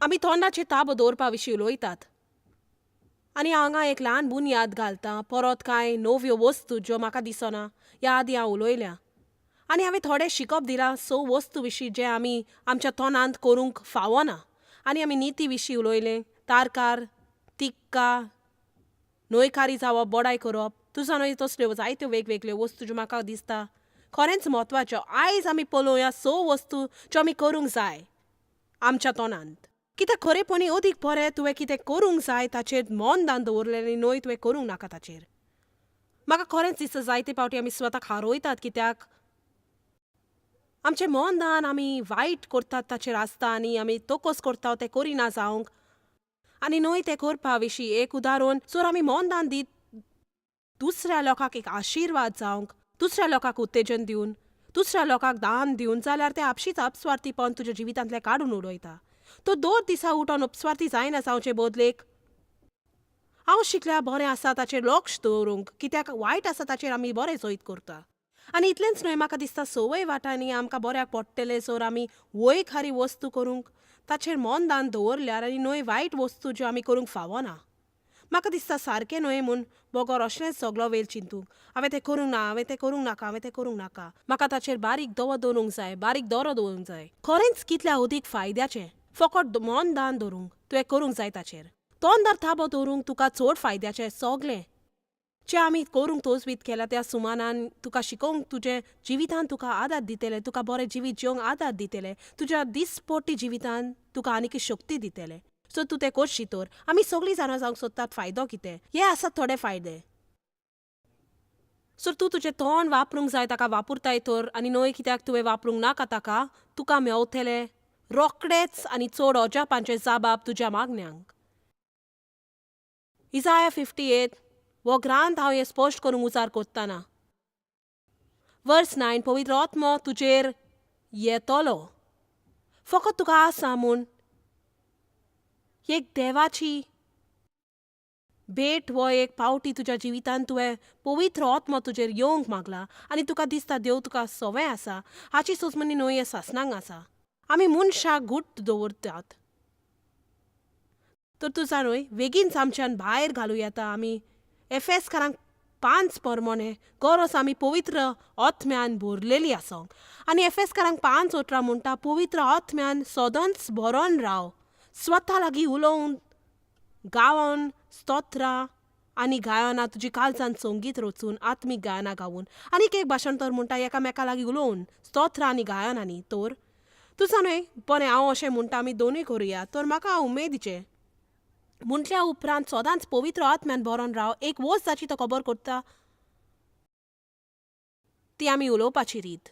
आमी तोंडाचेर ताबो दवरपा विशीं उलयतात आनी हांगा एक ल्हान बुन्याद घालता परत कांय नव्यो वस्तू ज्यो म्हाका दिसना ह्या आदीं हांव उलयल्या आनी हांवें थोडें शिकप दिलां स वस्तू विशीं जें आमी आमच्या तोंडांत करूंक फावना. आनी आमी निती विशीं उलयलें, तारकार, तिक्का, न्हयकारी जावप, बडाय करप, तुजो न्हय तसल्यो जायत्यो वेगवेगळ्यो वस्तू ज्यो म्हाका दिसता खरेंच म्हत्वाच्यो. आयज आमी पळोवया स वस्तू ज्यो आमी करूंक जाय आमच्या तोंडांत. कित्याक खरेपणी अदीक बरें तुवें कितें करूंक जाय ताचेर मन दान दवरलेलें न्हय तुवें करूंक नाका ताचेर. म्हाका खरेंच दिसता जायते फावटी आमी स्वताक हारयतात कित्याक आमचें मन दान आमी वायट करतात ताचेर आसता आनी आमी तोकोस करता तें करिना जावंक आनी न्हय तें करपा विशीं. एक उदाहरण, जर आमी मन दान दीत दुसऱ्या लोकांक एक आशिर्वाद जावंक, दुसऱ्या लोकांक उत्तेजन दिवन, दुसऱ्या लोकांक दान दिवन जाल्यार तें आपशीच अपस्वार्थीपण तुज्या जिवितांतलें काडून उडयता. तो दर दिसा उठोन अपस्वार्थी जायना जावचे बदलेक हांव शिकल्या बरें आसा ताचेर लक्ष दवरूंक, कित्याक वायट आसा ताचेर आमी बरें जैत करता. आनी इतलेंच न्हय, म्हाका दिसता संवय वाटांनी आमकां बऱ्याक पडटलें जर आमी वय खारी वस्तू करूंक ताचेर मन दान दवरल्यार आनी न्हय वायट वस्तू ज्यो आमी करूंक फावना. म्हाका दिसता सारकें न्हय म्हूण बगर अशेंच सगलो वेळ चिंतूंक, हांवें तें करूंक ना, हांवें तें करूंक नाका, हांवें तें करूंक नाका. म्हाका ताचेर बारीक दवो दवरूंक जाय, बारीक दोरो दवरूंक जाय. खरेंच कितल्या अदीक फायद्याचें फकत मन दान दवरूंक तुवें करूंक जाय ताचेर. तोंडार ताबो दवरूंक तुका चड फायद्याचें सगलें जें आमी करूंक तोजवीत केल्या त्या सुमानान तुका शिकोवंक तुजें जिवितान तुका आदार दितले, तुका बरें जिवीत जिवंक आदार दितले, तुज्या दिसपट्टी जिवितान तुका आनीक शक्ती दितले. सो तूं तें करशी तर आमी सगळीं जाणां जावंक सोदतात फायदो कितें. हे आसात थोडे फायदे. सो तूं तुजें तोंड वापरूंक जाय ताका वापरताय तर आनी न्हय कित्याक तुवें वापरूंक नाका ताका तुका मेवतले रोखडेच आनी चड अजापांचे जाबाब तुज्या मागण्यांक. इजाया 58 हो ग्रांथ हांव हें स्पश्ट करूंक उचार कोत्ताना. वर्स 9, पवित्र आत्मो तुजेर येतलो. फकत तुका आसा म्हूण एक देवाची भेट हो एक पावटी तुज्या जिवितांत तुवें पवित्र आत्मो तुजेर येवंक मागला आनी तुका दिसता देव तुका सवंय आसा हाची सोजमणी न्हय हें सासणांक आसा. आमी मनशाक गुट दवरतात तर तूं जाणूय वेगीनच आमच्यान भायर घालूं येता. आमी एफेसकारांक 5 परमोणे गरज आमी पवित्र आत्म्यान भरलेली आसोंक आनी एफेसकारांक 5:18 म्हणटा पवित्र आत्म्यान सदांच भरोन राव, स्वता लागीं उलोवन गावन स्तोत्रां आनी गायनां तुजी काळजान संगीत रचून आत्मीक गायनां गावून. आनीक एक भाशण तर म्हणटा एकामेका लागीं उलोवन स्तोत्रां आनी गायनांनी. तर तूं जाणूय बरें हांव अशें म्हणटा आमी दोनूय करुया तर म्हाका उमेदीचें म्हटल्या उपरांत सदांच पवित्र आत्म्यान भरोन राव. एक वस्त जाची तो खबर करता ती आमी उलोवपाची रीत.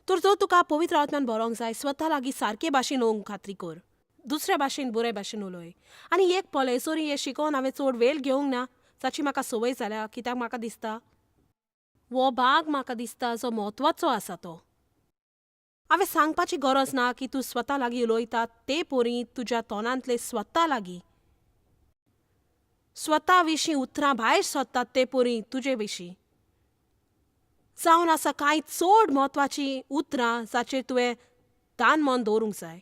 तर जर तुका पवित्र आत्म्यान भरोंक जाय स्वता लागीं सारके भाशेन उलोवंक खात्री कर, दुसऱ्या भाशेन बरे भाशेन उलय. आनी एक पळय सरी हें शिकोवन हांवें चड वेळ घेवंक ना जाची म्हाका संवय जाल्या कित्याक म्हाका दिसता हो भाग म्हाका दिसता जो म्हत्वाचो आसा तो. हांवें सांगपाची गरज ना की तूं स्वता लागीं उलयता ते परी तुज्या तोंडांतले स्वता लागीं स्वता विशीं उतरां भायर सोदतात ते परी तुजे विशीं जावन आसा कांय चड म्हत्वाचीं उतरां जाचेर तुवें दान मन दवरूंक जाय.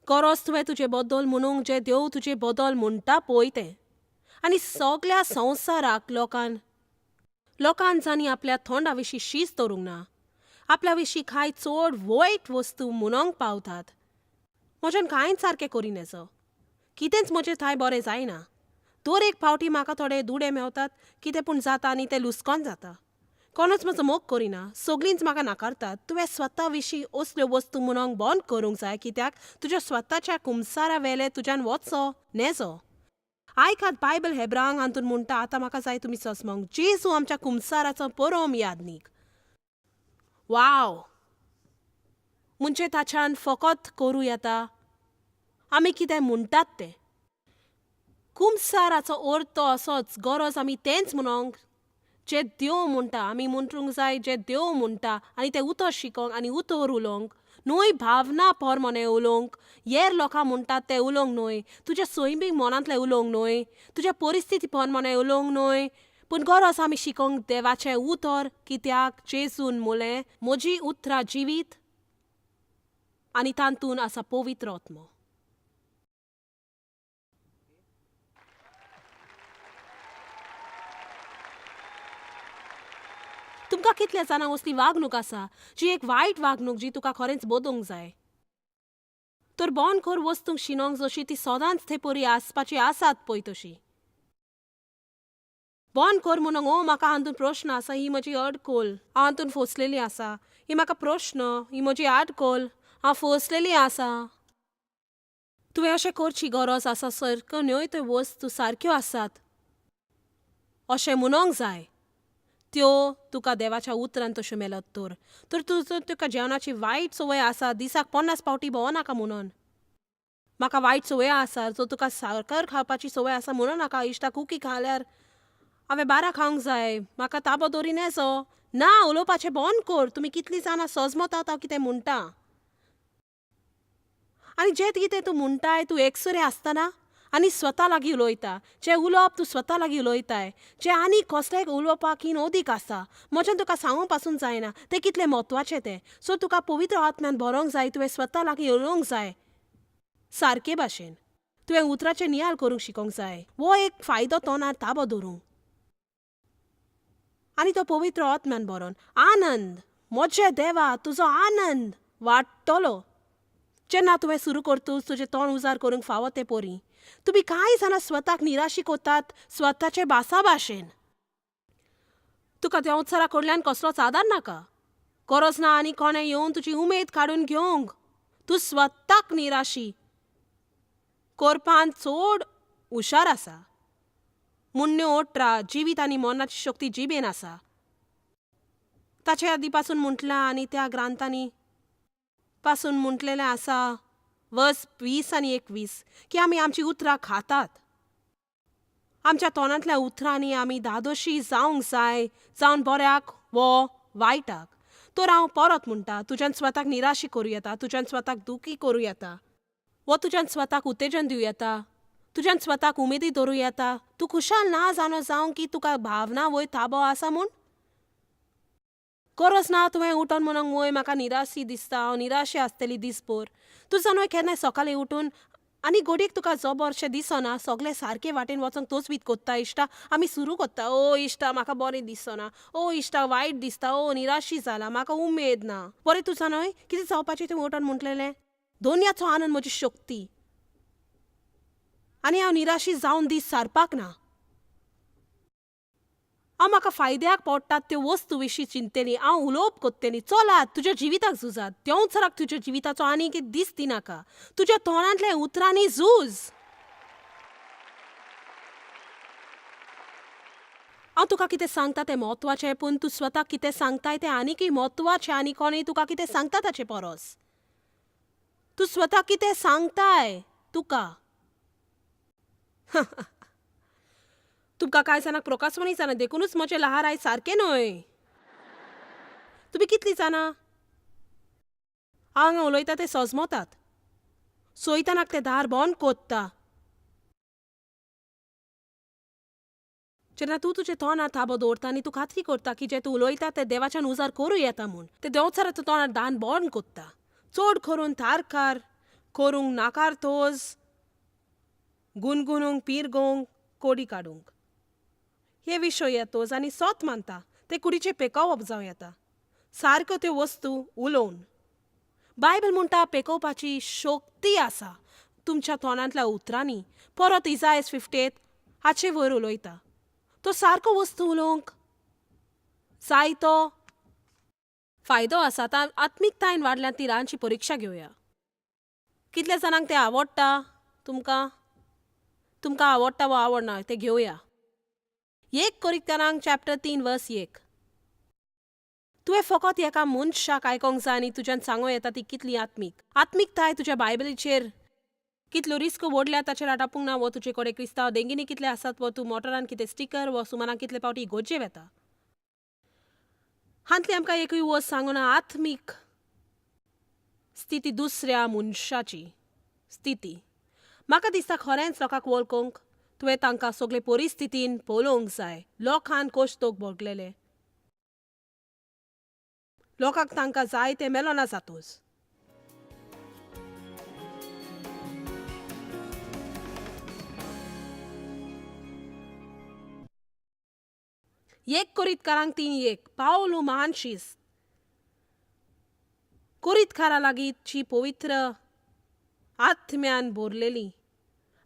गरज तुवें तुजे बद्दल म्हणूंक जें देव तुजे बद्दल म्हणटा पळय तें. आनी सगल्या संवसाराक लोकान लोकान जांणी आपल्या तोंडा विशीं शीस दवरूंक ना, आपल्या विशीं कांय चड वायट वस्तू म्हणूंक पावतात. म्हज्यान कांयच सारकें करिनेजो, कितेंच म्हजें थंय बरें जायना. दर एक फावटी म्हाका थोडे दुडे मेवतात, कितें पूण जाता आनी तें लुस्कोन जाता. कोणूच म्हजो मोग करिना, सगळींच म्हाका नाकारतात. तुवें स्वता विशीं असल्यो वस्तू म्हणूंक बंद करूंक जाय कित्याक तुज्या स्वताच्या कुमसारा वेले तुज्यान वचो नेजो. आयकात बायबल हेब्रांक हातून म्हणटा आतां म्हाका जाय तुमी सजमोंक जेजू आमच्या कुमसाराचो परम यादनीक. वाव, म्हणजे ताच्यान फकत करूं येता आमी कितें म्हणटात तें. कुमसाराचो अर्थ असोच गरज आमी तेंच म्हणोंक जें देव म्हणटा आमी म्हणटूंक जाय जें देव म्हणटा आनी तें उतर शिकोंक आनी उतर उलोवंक न्हय भावना परमोने उलोवंक. हेर लोकां म्हणटात तें उलोवंक न्हय, तुज्या सैमीक मनांतलें उलोवंक न्हय, तुज्या परिस्थिती परमोने उलोवंक न्हय, पूण गरज आमी शिकोंक देवाचें उतर कित्याक जेजून म्हणलें म्हजी उतरां जिवीत आनी तातूंत आसा पवित्र आत्मो. तुमकां कितल्या जाणांक असली वागणूक आसा जी एक वायट वागणूक जी तुका खरेंच बदोवंक जाय. तर बंद कर वस्तूंक शिनोंक जशी ती सदांच ते परी आसपाची आसात पळय तशी. बंद कर म्हणूंक ओ म्हाका हातूंत प्रश्न आसा, ही म्हजी अडखल, हांव हातूंत फसलेली आसा, ही म्हाका प्रश्न, ही म्हजी आडखल, हांव फसलेली आसा. तुवें अशें करची गरज आसा सारक्यो न्हय त्यो वस्तू सारक्यो आसात अशें म्हणूंक जाय. त्यो तुका देवाच्या उतरान तश्यो मेळत तर तर तुजो तुका जेवणाची वायट संवय आसा, दिसाक 50 फावटी भोंवो नाका म्हणून. म्हाका वायट संवय आसा, जो तुका साकर खावपाची संवय आसा म्हणून नाका. इश्टा कुकी खाल्यार हांवें बारा खावंक जाय, म्हाका ताबो दवरी नेजो ना. उलोवपाचें बंद कर. तुमी कितलीं जाणां सजमतात हांव कितें म्हणटा आनी जें कितें तूं म्हणटाय तूं एकसुरें आसतना आनी स्वता लागीं उलयता. जें उलोवप तूं स्वता लागीं उलयताय जें आनी कसलेंय उलोवपाक हीन अदीक आसा, म्हज्यान तुका सांगूंक पासून जायना तें कितलें म्हत्वाचें तें. सो तुका पवित्र आत्म्यान बरोवंक जाय, तुवें स्वता लागीं उलोवंक जाय सारके भाशेन. तुवें उतराचें नियाळ करूंक शिकोंक जाय. हो एक फायदो तोंडार ताबो दवरूंक आनी तो पवित्र आत्म्यान बरोवन आनंद म्हजे देवा तुजो आनंद वाडटलो जेन्ना तुवें सुरू करतूच तुजें तोंड उजार करूंक फावो ते परी. तुमी कांय जाणां स्वताक निराशी करतात स्वताचे भासा भाशेन. तुका देंवचारा कडल्यान कसलोच आदार नाका, गरज ना आनी कोणें येवन तुजी उमेद काडून घेवंक. तूं स्वताक निराशी करपांत चड हुशार आसा. मुण्ण्यो 18 जिवीत आनी मरणाची शक्ती जिबेन आसा. ताचे आदी पासून म्हटलां आनी त्या ग्रांथांनी पासून म्हटलेलें आसा वर्स 20 आनी 21 की आमी आमची उतरां खातात. आमच्या तोंडांतल्या उतरांनी आमी धादोशी जावंक जाय, जावन बऱ्याक वो वायटाक. तर हांव परत म्हणटा, तुज्यान स्वताक निराशी करूं येता, तुज्यान स्वताक दुखी करूं येता, वो तुज्यान स्वताक उत्तेजन दिवं येता, तुज्यान स्वताक उमेदी दवरूं येता. तूं खुशाल ना जाणो जावंक की तुका भावना वयर ताबो आसा म्हूण. गरज ना तुवें उठोन म्हणूंक वय म्हाका निराशी दिसता, हांव निराशी आसतली दीसभर. तूं जाणो केन्नाय सकाळीं उठून आनी घडयेक तुका जबरशें दिसना, सगळें सारके वाटेन वचोंक तोच बीत कोत्ता इश्टा. आमी सुरू कोत्ता, ओ इश्टा म्हाका बरें दिसना, ओ इश्टा वायट दिसता, ओ निराशी जाला, म्हाका उमेद ना. बरें तूं जाणय कितें जावपाचें तुवें उठोन म्हटलेलें, दोनयाचो आनंद म्हजी शक्ती आनी हांव निराशी जावन दीस सारपाक ना. हांव म्हाका फायद्याक पडटात त्यो वस्तू विशीं चिंततली, हांव उलोवप कोत्तली. चलात तुज्या जिविताक झुजात, देंवचाराक तुज्या जिविताचो आनीक एक दीस दिनाका. तुज्या तोंडांतल्या उतरांनी झूज. हांव तुका कितें सांगता तें म्हत्वाचें, पूण तूं स्वताक कितें सांगताय तें आनीकय म्हत्वाचें आनी कोणूय तुका कितें सांगता ताचे परस तूं स्वता कितें सांगताय तुका. तुमकां कांय जाणांक प्रोकासवाणी जाणा, देखूनच म्हजें लहार आयज सारकें न्हय. तुमी कितलीं जाणां हांव हांगा उलयता तें सजमतात. सोयतानाक तें दार बंद कोत्ता. जेन्ना तूं तुजें तोंडार ताबो दवरता आनी तूं खात्री करता की जें तूं उलयता तें देवाच्यान उजार करूं येता म्हूण, तें देंवचाराचो तोंडार दान बंद कोत्ता. चड करून तारकार करूंक नाकार तोज गुनगुनूंक पिरगोवंक कोडी काडूंक हे विशय येतोच आनी सोत मानता ते कुडीचें पेकोवप जावं येता. सारक्यो त्यो वस्तू उलोवन बायबल म्हणटा पेकोवपाची शक्ती आसा तुमच्या तोंडांतल्या उतरांनी. परत इजायस 58 हाचे वयर उलयता. तो सारको वस्तू उलोवंक जायतो फायदो आसा. आतां आत्मीकतायेन वाडल्यार ती ल्हानशी परिक्षा घेवया. कितल्या जाणांक तें आवडटा? तुमकां तुमकां आवडटा वो आवडना तें घेवया. 1 कोरिंथ्यांक चॅप्टर 3 वर्स 1. तुवें फकत एका मनशाक आयकोंक जाय आनी तुज्यान सांगूं येता ती कितली आत्मीक. आत्मीकताय तुज्या बायबलीचेर कितल्यो रिस्क ओडल्या ताचेर आटापूंक ना, वो तुजे कडेन क्रिस्तांव देंगिनी कितले आसात, वो तूं मोटरान कितें स्टिकर वो सुमारान कितले फावटी इगर्जे वेता. हांतली आमकां एकूय वस्त सांगूना आत्मीक स्थिती दुसऱ्या मनशाची स्थिती. म्हाका दिसता खरेंच लोकांक वळखूंक तुवें तांकां सगळे परिस्थितीन पळोवंक जाय. लोकान कोश्तोक भोगलेले लोकांक तांकां जाय तें मेळना जातोच. एक कोरीतकारांक 3:1 पावलू महान शिस्त कोरीतकारा लागींची पवित्र आत्म्यान भरलेली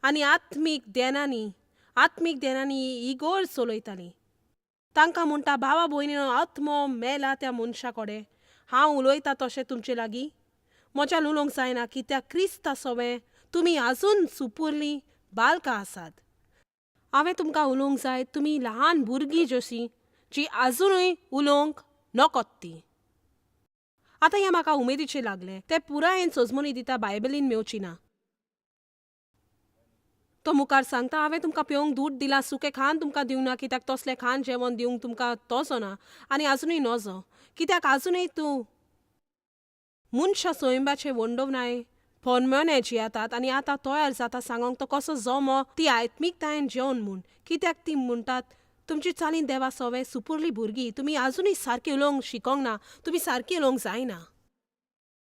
आनी आत्मीक देनांनी इगोर चलयताली. तांकां म्हणटा, भावा भयणीनो, आत्मो मेला त्या मनशा कडेन हांव उलयता तशें तुमचे लागीं म्हज्यान उलोवंक जायना, कित्याक क्रिस्ता सोवें तुमी आजून सुपुरलीं बालकां आसात. हांवें तुमकां उलोवंक जाय तुमी ल्हान भुरगीं जशीं जीं आजुनूय उलोवंक नकोत ती. आतां हें म्हाका उमेदीचें लागलें. तें पुरायेन सजमणी दिता बायबलीन मेवची ना. तो मुखार सांगता, हांवें तुमकां पिवंक दूद दिलां, सुकें खाण तुमकां दिवंक ना, कित्याक तसलें खाण जेवण दिवंक तुमकां तोजो ना आनी आजुनूय नजो, कित्याक आजुनूय तूं मनशां सोयंबाचे वंडोवनाय पोनमोने जियेतात आनी आतां तयार जाता सांगोंक तो कसो जमो ती आत्मिकतायेन जेवन म्हूण, कित्याक ती म्हणटात तुमची चालीन देवा सोवे सुपुरली भुरगीं, तुमी आजुनूय सारकी उलोवंक शिकोंक ना, तुमी सारकी उलोवंक जायना.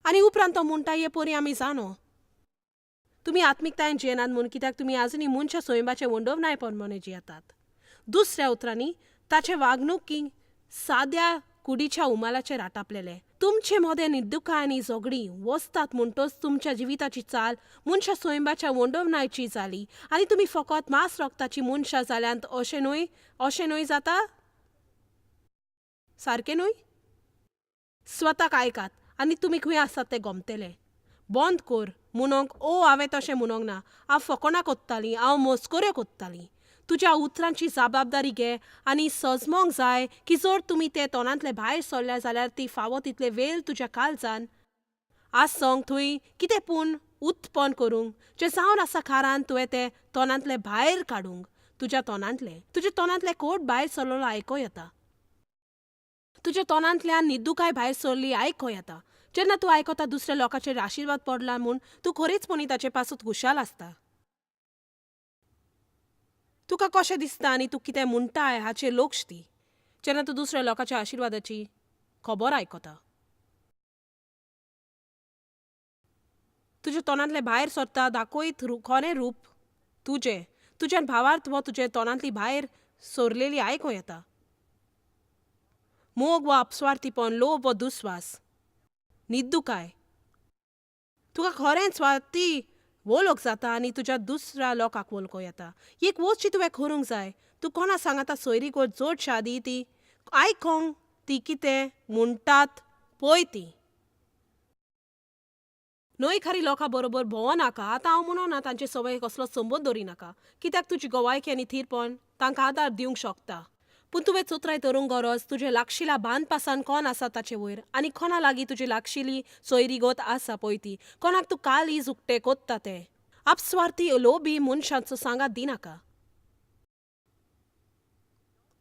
आनी उपरांत तो म्हणटा, हे परी आमी जाणो तुमी आत्मिकतायेन जियेनात म्हूण, कित्याक तुमी आजुनूय मनशां सोयंबाचे वंडोवनाय पोनमोने जियेतात. दुसऱ्या उतरांनी ताचे वागणुकी साद्या कुडीच्या उमालाचेर आटापलेले. तुमचे मदें निर्दुकाय आनी झगडीं वचतात म्हणटच तुमच्या जिविताची चाल मनशां सोयंबाच्या वंडोवनायची जाली आनी तुमी फकत मांस रक्ताची मनशां जाल्यांत. अशें न्हय? अशें न्हय जाता? सारकें न्हय? स्वताक आयकात आनी तुमी खंय आसात तें गमतले. बंद कर म्हणोंक ओ हांवें तशें म्हणोंक ना, हांव फकाणां कोत्तालीं, हांव मस्कऱ्यो कोत्तालीं. तुज्या उतरांची जबाबदारी घे आनी सजमोंक जाय की जर तुमी ते तोंडांतले भायर सरल्या जाल्यार ती फावो तितले वेळ तुज्या काळजान आसोंक थंय कितें पूण उत्पन्न करूंक जें जावन आसा कारान तुवें तें तोंडांतलें भायर काडूंक. तुज्या तोंडांतलें, तुज्या तोंडांतलें कोट भायर सरलेलो आयको येता. तुज्या तोंडांतल्यान निदुकाय भायर सरली आयको येता. जेन्ना तूं आयकता दुसऱ्या लोकांचेर आशिर्वाद पडला म्हूण, तूं खरेंचपणी ताचे पासून खुशाल आसता. तुका कशें दिसता आनी तूं कितें म्हणटाय हाचेर लक्ष दी जेन्ना तूं दुसऱ्या लोकांच्या आशिर्वादाची खबर आयकता. तुज्या तोंडांतलें भायर सरता दाखयत खरें रूप तुजें. तुज्यान भावार्थ हो तुज्या तोंडांतली भायर सरलेली आयको येता. मोग वा अपस्वार्थीपण, लोभ वा दुस्वास, निद्दुकाय, तुका खरेंच वा ती वळख जाता आनी तुज्या दुसऱ्या लोकांक वळखो येता. एक वस्त जी तुवें करूंक जाय, तूं कोणा सांगाता सोयरी कर चडशा आदी ती आयकोंक ती कितें म्हणटात पळय ती. न्हय खरी लोकां बरोबर भोंवो नाका. आतां हांव म्हणना तांचे सवय कसलो संबंद दवरिनाका, कित्याक तुजी गोवायकी आनी थीरपण तांकां आदार दिवंक शकता. पूण तुवें चोत्राय धरूंक गरज तुजे लागशिल्या बांदपासान कोण आसा ताचे वयर आनी कोणा लागीं तुजी लागशिली सोयरीगत आसा पळय ती, कोणाक तूं काळीज उक्तें कोत्ता तें. आपस्वार्थी लोभी मनशांचो सांगात दिनाका.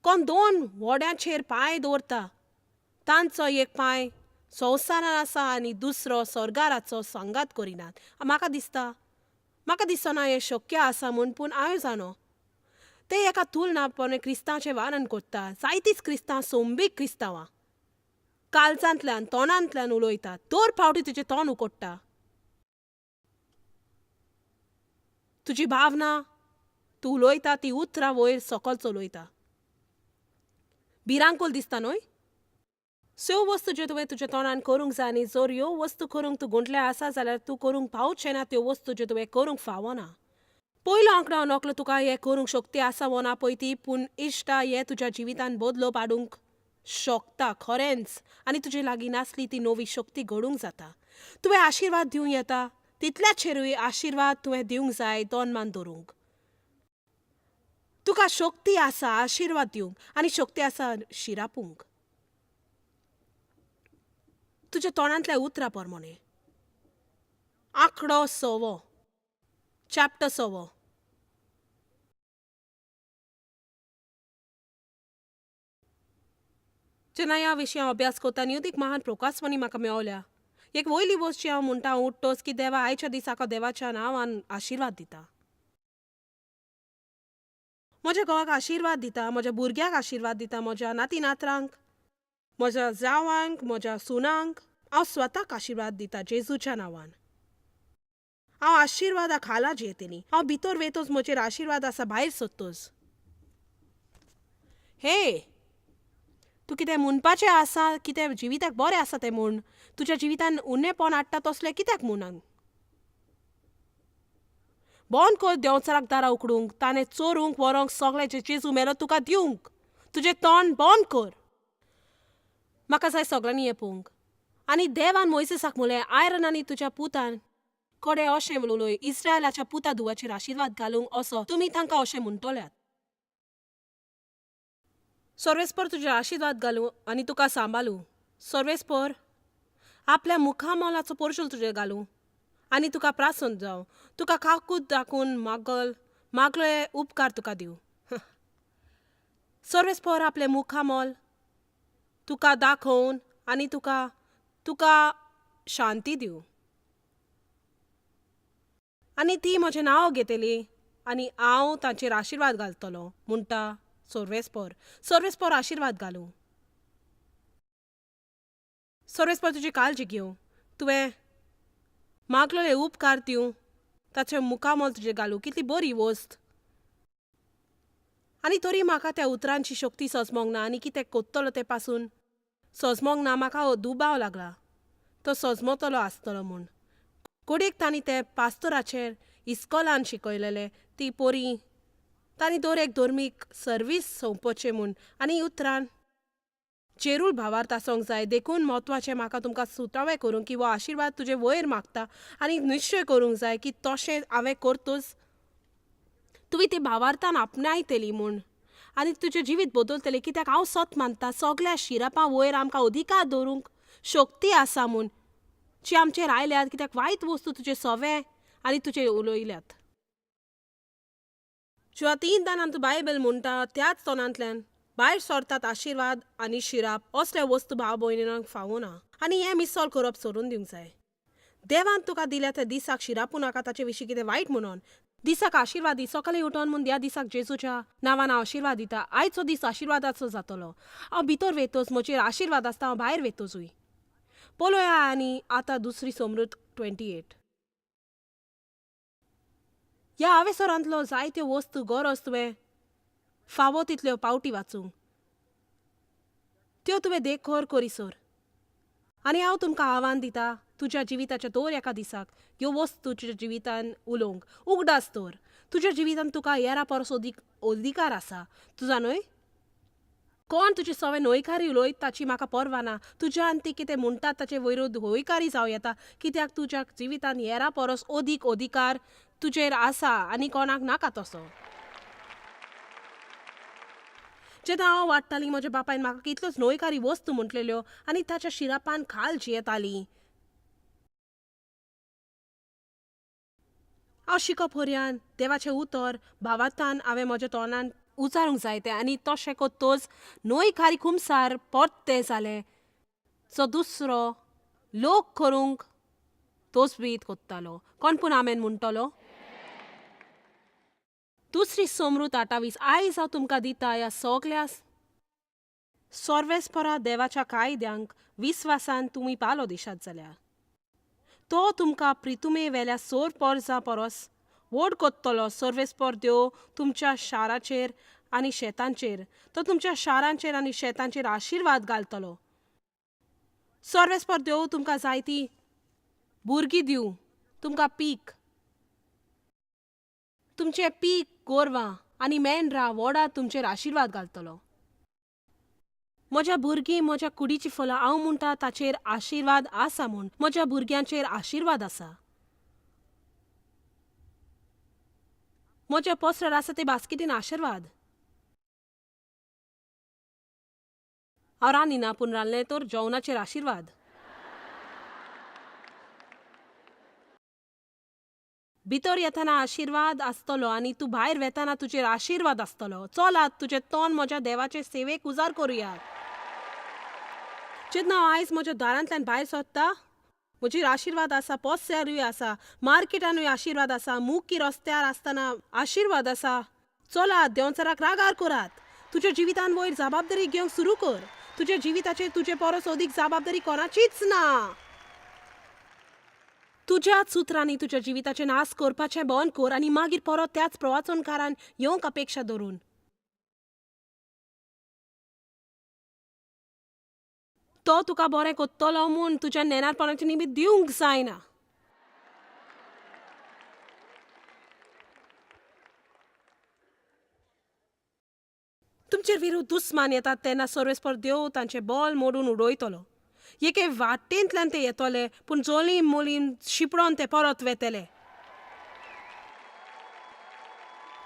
कोण दोन व्हड्यांचेर पांय दवरता तांचो एक पांय संवसारान आसा आनी दुसरो सर्गाराचो सांगात करिनात. म्हाका दिसता, म्हाका दिसना हें शक्य आसा म्हूण, पूण हांव जाणो ते एका तुलनापणे क्रिस्तांचें वर्णन कोत्ता. जायतीच क्रिस्तांव सोंबीक क्रिस्तांवां काळजांतल्यान तोंडांतल्यान उलयतात. दर फावटी तुजें तोंड उकोडटा, तुजी भावना तूं उलयता ती उतरां वयर सकल चलयता. भिरांकूल दिसता न्हय? स वस्तू ज्यो तुवें तुज्या तोंडान करूंक जाय आनी जर ह्यो वस्तू करूंक तूं गुंतले आसा जाल्यार तूं करूंक पावचें ना त्यो वस्तू ज्यो तुवें करूंक फावना. पयलो आंकडो नकलो तुका हें करूंक शक्ती आसा वो ना पळय ती, पूण इश्टा, हें तुज्या जिवितान बदलोवप हाडूंक शकता खरेंच आनी तुजे लागीं नासली ती नवी शक्ती घडूंक जाता. तुवें आशिर्वाद दिवंक येता तितल्याचेरूय आशिर्वाद तुवें दिवंक जाय दोन मान धरूंक. तुका शक्ती आसा आशिर्वाद दिवंक आनी शक्ती आसा शिरापूंक तुज्या तोंडांतल्या उतरां प्रमाणे. आंकडो सवो, चॅप्टर सवो. जेन्ना ह्या विशीं हांव अभ्यास करता न्ही, एक महान प्रोकासवाणी म्हाका मेवल्या. एक वयली वस्त जी हांव म्हणटा उठ्ठोच की देवा आयच्या दिसाक देवाच्या नांवान आशिर्वाद दिता. म्हज्या घोवाक आशिर्वाद दिता, म्हज्या भुरग्याक आशिर्वाद दिता, म्हज्या नाती नातरांक, म्हज्या जावांक, म्हज्या सुनांक. हांव स्वताक आशिर्वाद दिता जेजूच्या नांवान. हांव आशिर्वादा खाला जियेतली. हांव भितर वेतोच म्हजेर आशिर्वाद आसा, भायर सोदतोच. हे तूं कितें म्हणपाचें आसा, कितें जिविताक बरें आसा तें म्हूण. तुज्या जिवितान उणेपण हाडटा तसलें कित्याक म्हणून? बंद कर देंवचाराक दारां उकडूंक, ताणें चोरूंक व्हरूंक सगळें जें जेजू मेलो तुका दिवंक. तुजें तोंड बंद कर. म्हाका जाय सगळ्यांनी हें पळोवंक. आनी देवान मोयसेसाक म्हणलें, आयरन आनी तुज्या पुतान कडे अशें उलय, इस्रायलाच्या पुता धुवाचेर आशिर्वाद घालूंक असो तुमी तांकां अशें म्हणटल्यात. सर्वेस्पर तुजेर आशिर्वाद घालूं आनी तुका सांबाळूं. सर्वेस्पर आपल्या मुखामोलाचो पोरशूल तुजेर घालूं आनी तुका प्रासन जावं. तुका काकूत दाखोवन मागल मागले उपकार तुका दिवं. सर्वेस्पर आपलें मुखामोल तुका दाखोवन आनी तुका तुका शांती दिवं. आनी ती म्हजें नांव घेतली आनी हांव तांचेर आशिर्वाद घालतलो म्हणटा सर्वेस्पर. सर्वेस्पर आशिर्वाद घालूं. सर्वेस्पर तुजी काळजी घेवं. तुवें मागलेले उपकार दिवं. ताचें मुखामोल तुजें घालूं. कितली बरी वस्त. आनी तरी म्हाका त्या उतरांची शक्ती सजमोंक ना आनी कितें कोत्तलो तें पासून सजमोंक ना. म्हाका दुबाव लागला तो सजमतलो आसतलो म्हूण. कोडेक तांणी ते पास्तोराचेर इस्कोलान शिकयलेले ती पोरी तांणी दर एक धर्मीक सर्वीस सोंपोवचें म्हूण आनी उतरान जेरूल भावार्थ आसूंक जाय. देखून म्हत्वाचें म्हाका तुमकां सुटावे करूंक की हो आशिर्वाद तुजे वयर मागता आनी निश्चय करूंक जाय की तशें हांवें करतच तुवें ती भावार्थान आपणायतली म्हूण आनी तुजें जिवीत बदलतलें. कित्याक हांव सत मानता सगळ्या शिरापां वयर आमकां अधिकार दवरूंक शक्ती आसा म्हूण जी आमचेर आयल्यात. कित्याक वायट वस्तू तुजे सवे आनी तुजे उलयल्यात. ज्या तीन दानांत बायबल म्हणटा त्याच तोंडांतल्यान भायर सरतात आशिर्वाद आनी शिराप. असल्या वस्तू भाव भयणींक फावना आनी हें मिसॉल करप सोडून दिवंक जाय. देवान तुका दिल्या त्या दिसाक शिरापूं नाका ताचे विशीं कितें वायट म्हणून. दिसाक आशिर्वाद दी. सकाळीं उठोन म्हूण ह्या दिसाक जेजूच्या नांवान हांव आशिर्वाद दिता. आयचो दीस आशिर्वादाचो जातलो. हांव भितर वेतोच म्हजेर आशिर्वाद आसता. हांव भायर वेतोचूय. पळोवया आनी आतां दुसरी समृत 28. ह्या आवेसरांतलो जायत्यो वस्तू गरज तुवें फावो तितल्यो पावटी वाचूंक. त्यो तुवें देखर करीसर. आनी हांव तुमकां आव्हान दिता तुज्या जिविताच्या दर एका दिसाक ह्यो वस्तू तुज्या जिवितान उलोवंक उगडास दवर. तुज्या जिवितान तुका हेरा परस अदीक अधिकार आसा. तुजा न्हय कोण तुजे सवे न्हयकारी उलयत ताची म्हाका पर्वा ना. तुज्यान ती कितें म्हणटात ताचे वयरूद हयकारी जावं येता. कित्याक तुज्या जिवितान हेरा परस अदीक अधिकार तुजेर आसा आनी कोणाक नाका तसो. जेन्ना हांव वाडटाली म्हज्या बापायन म्हाका कितल्योच न्हयकारी वस्तू म्हटलेल्यो आनी ताच्या शिरापान खाल जियेताली. हांव शिकप पर्यान देवाचें उतर भावार्थान हांवें म्हज्या तोंडान उचारूंक जाय तें आनी तशें करतच न्हयकारी खुमसार परतें जालें जो दुसरो लोक करूंक तोच कोत्तालो. कोण पूण आमेन म्हणटलो. दुसरी समृत 28. आयज हांव तुमकां दिता ह्या सगल्या सर्वेस्परा देवाच्या कायद्यांक विस्वासान तुमी पालो दिशात जाल्यार तो तुमकां प्रितुमे वेल्या सोर पोरजा परस व्हड कोत्तलो. सर्वेस्पर देव तुमच्या शाराचेर आनी शेतांचेर तो तुमच्या शारांचेर आनी शेतांचेर आशिर्वाद घालतलो. सर्वेस्पर देव तुमकां जायती भुरगीं दिवं. तुमकां पीक तुमचें पीक गोरवां आनी मेंढरां व्हडा तुमचेर आशिर्वाद घालतलो. म्हज्या भुरगीं म्हज्या कुडीची फलां हांव म्हणटा ताचेर आशिर्वाद आसा म्हूण. म्हज्या भुरग्यांचेर आशिर्वाद आसा. म्हज्या पोसरार आसा ते बास्केटीन आशिर्वाद. हांव रांदिना पूण रांदलें तर जेवणाचेर आशिर्वाद. भितर येतना आशिर्वाद आसतलो आनी तूं भायर वेतना तुजेर आशिर्वाद आसतलो. चलात तुजें तोंड म्हज्या देवाचे सेवेक उजार करुया. जेन्ना हांव आयज म्हज्या दारांतल्यान भायर सरता म्हजेर आशिर्वाद आसा. पोस्यारूय आसा, मार्केटानूय आशिर्वाद आसा, मुकी रस्त्यार आसतना आशिर्वाद आसा. चलात देंवचाराक रागार करात. तुज्या जिवितान वयर जबाबदारी घेवंक सुरू कर. तुज्या जिविताचेर तुजे परस अदीक जबाबदारी कोणाचीच ना. तुज्याच उतरांनी तुज्या जिविताचें नाश करपाचें बंद कर आनी मागीर परत त्याच प्रवाचनकारान येवंक अपेक्षा धरून. तो तुका बरें कोत्तलो म्हूण तुज्या नेणारपणाचें निमीत दिवंक जायना. तुमचेर विरुद्ध दुस्मान येतात तेन्ना सर्वेस्पर देव तांचे बॉल मोडून उडयतलो. एके वाटेंतल्यान ते येतले, पूण जोलीम मोलीम शिपडोन ते परत वेतले.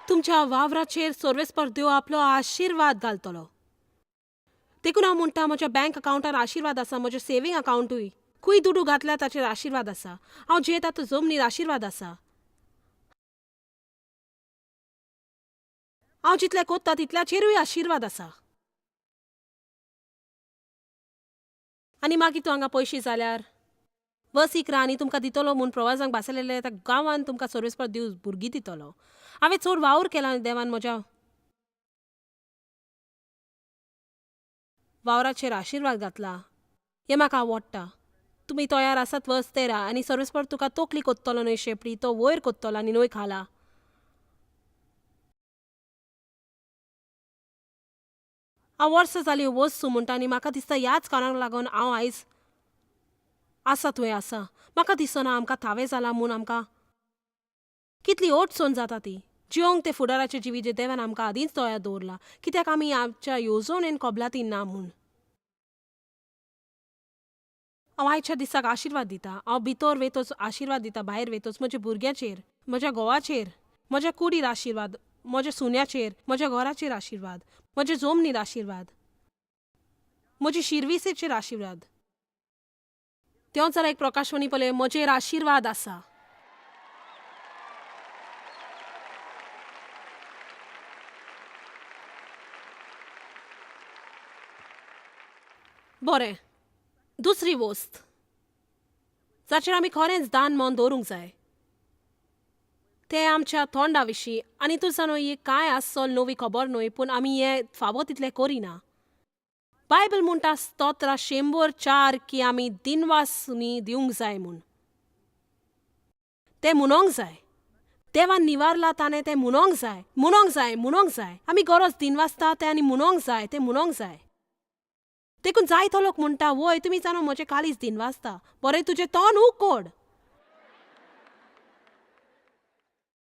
तुमच्या वावराचेर सर्वेस्पर देव आपलो आशिर्वाद घालतलो. देखून हांव म्हणटा, म्हज्या बँक अकावंटार आशिर्वाद आसा, म्हज्या सेवींग अकावंटूय खूंय दुडू घातल्या ताचेर आशिर्वाद आसा. हांव जियेता तो जमनीर आशिर्वाद आसा. हांव जितलें कोत्ता तितल्याचेरूय आशिर्वाद आसा. आनी मागीर तूं हांगा पयशे जाल्यार वस इकरा आनी तुमकां दितलो म्हूण प्रवासांक भासलेले त्या गांवांत तुमकां सर्वेस्पर देव भुरगीं दितलो. हांवें चड वावर केला आनी देवान म्हज्या वावराचेर आशिर्वाद घातला. हें म्हाका आवडटा. तुमी तयार आसात वस तेरा आनी सर्वेस्पर तुका तोकली कोत्तलो न्हय शेपडी, तो वयर कोत्तलो आनी न्हय खाला. हांव वर्सां जालीं वस्तू म्हणटा आनी म्हाका दिसता ह्याच कारणाक लागून हांव आयज आसा थंय आसा. म्हाका दिसना आमकां थावें जालां म्हूण आमकां कितली अडचण जाता ती जियोंक ते फुडाराचे जिवीत जे देवान आमकां आदींच तयार दवरलां, कित्याक आमी आमच्या येवजणेन कबलातीन ना म्हूण. हांव आयच्या दिसाक आशिर्वाद दिता. हांव भितर वेतोच आशिर्वाद दिता, भायर वेतोच, म्हज्या भुरग्याचेर, म्हज्या घोवाचेर, म्हज्या कुडीर आशिर्वाद, म्हज्या सुन्याचेर, म्हज्या घराचेर आशिर्वाद, म्हज्या जमनीर आशिर्वाद, म्हजी शिरविसेचेर आशिर्वाद. तें जाल्यार एक प्रकाशवाणी पळय, म्हजेर आशिर्वाद आसा. बरें, दुसरी वस्त जाचेर आमी खरेंच दान मन दवरूंक जाय तें आमच्या तोंडा विशीं. आनी तूं जाणो ही कांय आसल नवी खबर न्हय, पूण आमी हें फावो तितलें करिना. बायबल म्हणटा स्तोत्रां 104 की आमी दिनवासनी दिवंक जाय म्हूण. तें म्हणोंक जाय. देवान निवारला ताणें तें म्हणोंक जाय, म्हणोंक जाय, म्हणोंक जाय. आमी गरज दिनवासता तें आनी म्हणोंक जाय, तें म्हणोंक जाय. देखून जायतो लोक म्हणटा, वय तुमी जाणो म्हजें काळीज दिनवासता. बरें, तुजें तोंड उकोड.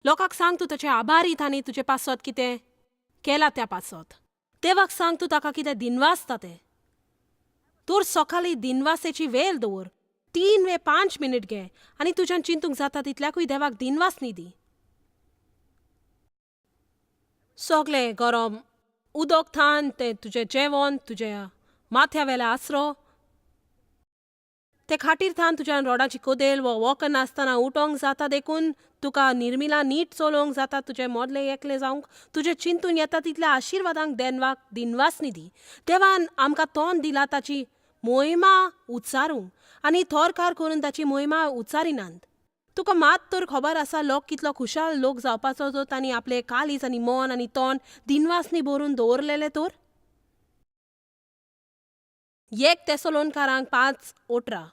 लोकांक सांग तूं ताचे आभारी तांणी तुजे पासत कितें केलां त्या पासत. देवाक सांग तूं ताका कितें दिनवासता तें. तर सकाळीं दिनवासेची वेळ दवर, 3 वे 5 मिनीट घे आनी तुज्यान चिंतूंक जाता तितल्याकूय देवाक दिनवास न्ही दी. सगळें गरम उदक थान तें तुजें जेवण, तुज्या माथ्या वेल्या आसरो, ते खाटीर थान तुज्यान रोडाची कोदेल वो वॉकर नासतना उठोंक जाता, देखून तुका निर्मिला नीट चलोवंक जाता, तुजें मोदलें एकलें जावंक तुजें चिंतून येता तितल्या आशिर्वादांक देवाक दिनवास न्ही दी. देवान आमकां तोंड दिला ताची मोहिमा उच्चारूंक आनी थोरकार करून ताची मोहिमा उच्चारिनात. तुका मात तर खबर आसा लोक कितलो खुशाल लोक जावपाचो जो तांणी आपलें काळीज आनी मन आनी तोंड दिनवासनी भरून दवरलेलें. तर 1 तेसलोनकारांक 5:18.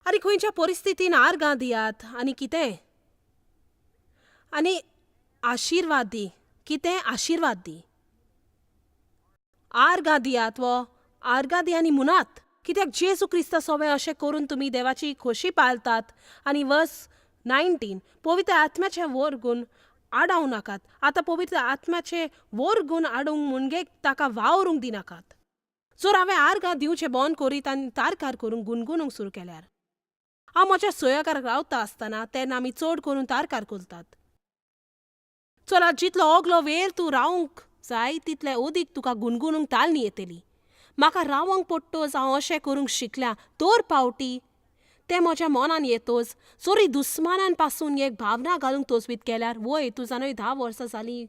आनी खंयच्या परिस्थितीन आर्गां दियात आनी कितें आनी आशिर्वाद दी, कितें आशिर्वाद दी, आर्गां दियात वो आर्गां दी आनी म्हणात, कित्याक जेजू क्रिस्ता सोवें अशें करून तुमी देवाची खोशी पाळतात. आनी वर्स 19, पवित्र आत्म्याचें वरगून आडावं नाकात. आतां पवित्र आत्म्याचें वरगून आडूंक म्हणजे ताका वावरूंक दिनाकात. जर हांवें आर्गां दिवचें बंद करीत आनी तारकार करूंक गुणगुणूंक सुरू केल्यार, हांव म्हज्या सोयगाराक रावता आसतना तेन्ना आमी चड करून तारकार करतात. चला, जितलो ओगलो वेळ तूं रावंक जाय तितले अदीक तुका गुणगुणूंक तालनी येतली. म्हाका रावंक पडटोच हांव अशें करूंक शिकल्या दर पावटी तें म्हज्या मनान येतोच. जरी दुस्मानान पासून एक भावना घालूंक तोजवीत केल्यार, वय तूं जाणय 10 वर्सां जालीं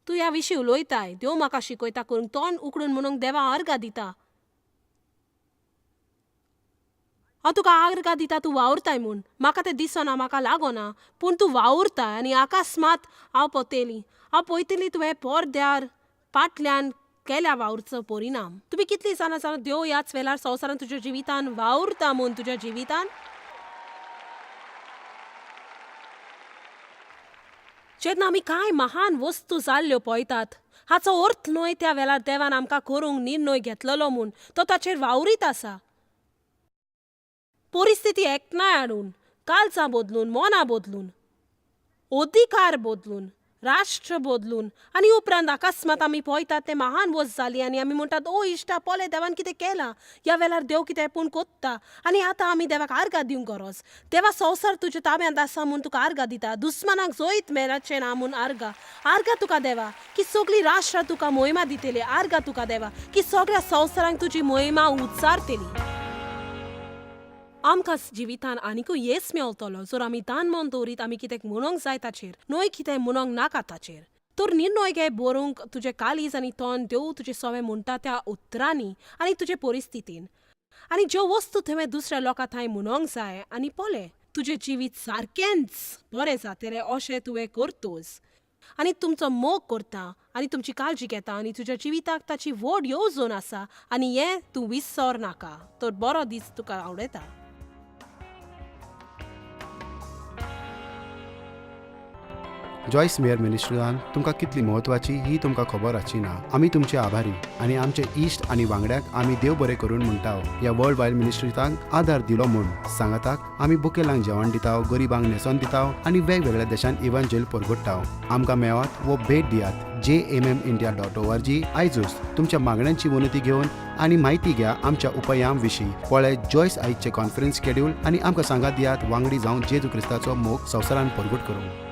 तूं ह्या विशीं उलयताय, देव म्हाका शिकयता करूंक तोंड उकडून म्हणूंक देवा आर्गां दिता. हांव तुका आर्गां दिता तूं वावुरताय म्हूण. म्हाका तें दिसना, म्हाका लागना, पूण तूं वावुरताय आनी अकस्मात हांव पळयतली, हांव पळयतली तुवें पडद्यार फाटल्यान केल्या वावुरचो परिणाम. तुमी कितली जाणां जाणां देव ह्याच वेळार संवसारान तुज्या जिवितान वावुरता म्हूण तुज्या जिवितान. जेन्ना आमी कांय महान वस्तू जाल्ल्यो पळयतात, हाचो अर्थ न्हय त्या वेळार देवान आमकां करूंक निर्णय घेतलेलो म्हूण तो ताचेर वावरीत आसा. परिस्थिती एकठांय हाडून, काळजां बदलून, मनां बदलून, अधिकार बदलून, राष्ट्र बदलून, आनी उपरांत अकस्मात आमी पळयतात तें महान वस्त जाली आनी आमी म्हणटात, ओ इश्टा, पळय देवान कितें केलां. ह्या वेळार देव कितें पूण कोत्ता आनी आतां आमी देवाक आर्गां दिवंक गरज. देवा, संवसार तुज्या ताब्यांत आसा म्हूण तुका आर्गां दिता. दुस्मानाक जैत मेळचें ना म्हूण आर्गां. आर्गां तुका देवा की सगळीं राष्ट्रां तुका मोहिमा दितली. आर्गां तुका देवा की सगळ्या संवसारांक तुजी मोहिमा उच्चारतली. आमकां जिवितान आनिकूय येस मेळटलो जर आमी दान मन दवरीत आमी कितें म्हणूंक जाय ताचेर, न्हय कितें म्हणूंक नाका ताचेर. तर निर्णय घे बरोवंक तुजें काळीज आनी तोंड देव तुजें सवें म्हणटा त्या उतरांनी आनी तुजे परिस्थितीन आनी ज्यो वस्तू तुवें दुसऱ्या लोकां थंय म्हणूंक जाय, आनी पळय तुजें जिवीत सारकेंच बरें जातलें अशें तुवें करतोच. आनी तुमचो मोग करता आनी तुमची काळजी घेता आनी तुज्या जिविताक ताची व्हड येवजण आसा आनी हें तूं विसर नाका. तर बरो दीस तुका आवडटा. जॉयस मेयर मिनिस्ट्रीन तुमकां कितली म्हत्वाची ही तुमकां खबर आसची ना. आमी तुमचे आभारी आनी आमचे इश्ट आनी वांगड्यांक आमी देव बरें करून म्हणटा ह्या वर्ल्ड वायड मिनिस्ट्रीतांक आदार दिलो म्हूण. सांगाताक आमी बुकेलांक जेवण दिता, गरिबांक न्हेसोन दिता आनी वेगवेगळ्या देशांत इवांजेल परगट्टा. आमकां मेळात वो भेट दियात jmmindia.org आयजूच. तुमच्या मागण्यांची विनंती घेवन आनी म्हायती घ्या आमच्या उपायां विशीं. पळय जॉयस आयजचे कॉन्फरन्स शेड्यूल आनी आमकां सांगात दियात वांगडी जावन जेजू क्रिस्ताचो मोग संवसारान परगट करूंक.